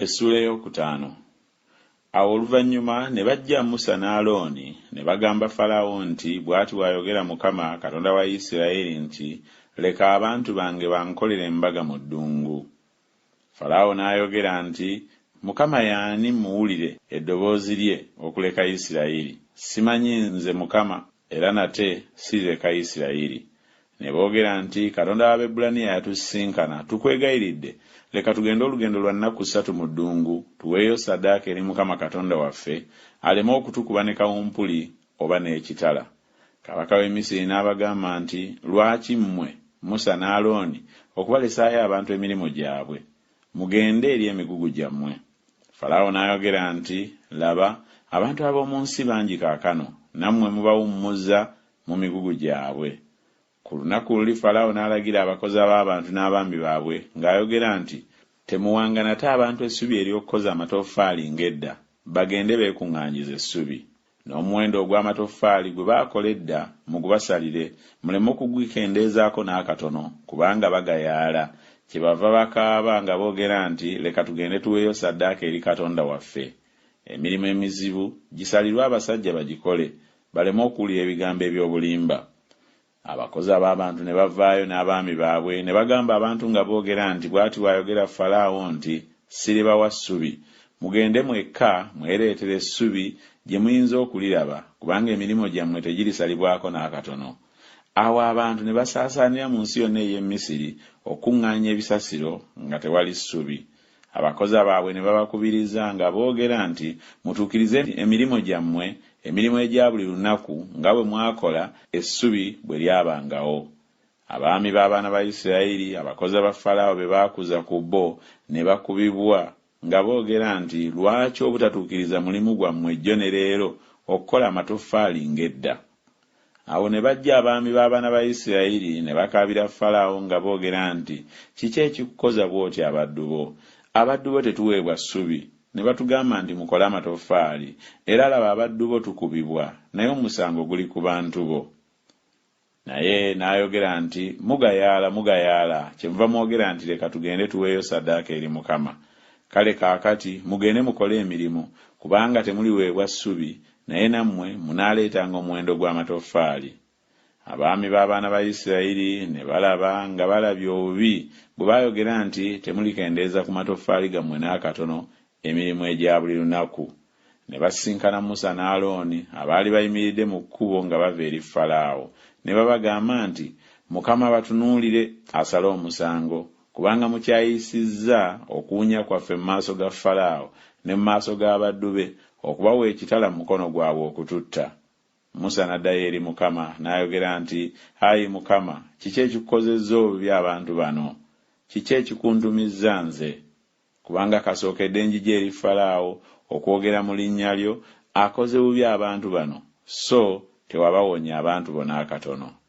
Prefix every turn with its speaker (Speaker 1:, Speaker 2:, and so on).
Speaker 1: Essuula ey'okutaano. Awo oluvannyuma ne bajja Musa ne Alooni, ne bagamba Falaawo nti Bw'ati bw'ayogera Mukama, Katonda wa Isiraeri nti Leka abantu bange bankolere embaga mu ddungu. Falaawo n'ayogera nti Mukama y'ani mmuwulire eddoboozi lye okuleka Isiraeri? Simanyi nze Mukama, era nate sirireka Isiraeri. Ne boogera nti Katonda w'Abaebbulaniya yatusisinkana, tukwegayiridde, leka tugende olugendo lwa nnaku ssatu mu ddungu, tuweeyo ssaddaaka eri Mukama Katonda waffe, aleme okutukuba ne kawumpuli oba n'ekitala. Kabaka w'e Misiri n'abagamba nti Lwaki mmwe, Musa ne Alooni, okubalesaayo abantu emirimu gyabwe? Mugende eri emigugu gyammwe. Falaawo n'ayogera nti Laba, abantu ab'omu nsi bangi kaakano, nammwe mubawummuza mu migugu gyabwe. Ku lunaku luli Falaawo n'alagira abakoza b'abantu n'abaami baabwe ng'ayogera nti Temuwanga nate abantu essubi ery'okukoza amatoffaali ng'edda, bagende beekuŋŋaanyize essubi. N'omuwendo ogw'amatoffaali gwe baakola edda mugubasalire, muleme okugukendeezaako n'akatono, kubanga bagayaala, kyebava bakaaba nga boogera nti Leka tugende tuweeyo ssaddaaka eri Katonda waffe. Emirimu emizibu gisalirwe abasajja bagikole, baleme okuwulira ebigambo eby'obulimba. Abakoza b'abantu ne bavaayo n'abaami baabwe ne bagamba abantu nga boogera nti Bw'ati bw'ayogera Falaawo nti Siribawa ssubi, mugende mwekka mwereetere essubi gye muyinza okuliraba, kubanga emirimu gyammwe tegirisalibwako n'akatono. Awo abantu ne basaasaanira mu nsi yonna ey'e Misiri okukuŋŋaanya ebisasiro, nga tewali ssubi. Abakoza baabwe ne babakubiriza nga boogera nti Mutuukirize emirimu gyammwe, emirimu egya buli lunaku, nga bwe mwakola, essubi bwe lyabangawo. Abaami b'abaana ba Isiraeri, abakoza ba Falaawo be baakuza ku bo, ne bakubibwa, nga boogera nti Lwaki obutatuukiriza mulimu gwammwe jjo ne leero okukola amatoffaali ng'edda? Awo ne bajja abaami b'abaana ba Isiraeri ne bakaabira Falaawo nga boogera nti Kiki ekikukoza bw'otyo abaddu bo? Abaddu bo tetuweebwa ssubi, ne batugamba nti Mukole amatoffaali, era laba abaddu bo tukubibwa, naye omusango guli ku bantu bo. Naye n'ayogera nti Mugayaala, mugayaala, kyemuva mwogera nti Leka tugende tuweeyo ssaddaaka eri Mukama. Kale kaakati mugende mukole emirimu, kubanga temuliweebwa ssubi, naye nammwe munaaleetanga omuwendo gw'amatoffaali. Abaami b'abaana ba Isiraeri ne balaba nga balabye obubi bwe baayogera nti Temulikendeeza ku matoffaali gammwe n'akatono emirimu egya buli lunaku. Ne basisinkana Musa ne Alooni, abaali bayimiridde mu kkubo nga bava eri Falaawo, ne babagamba nti Mukama abatunuulire asale omusango, kubanga mukyayisizza okuwunya kwaffe mu maaso ga Falaawo ne mu maaso g'abaddu be, okubawa ekitala mu mukono gwabwe okututta. Musa n'addayo eri Mukama n'ayogera nti Ayi Mukama, kiki ekikukozezza obubi abantu bano? Kiki ekikuntumizza nze? Kubanga kasookedde njija eri Falaawo okwogera mu linnya lyo, akoze bubi abantu bano, so tewabawonya abantu bo n'akatono.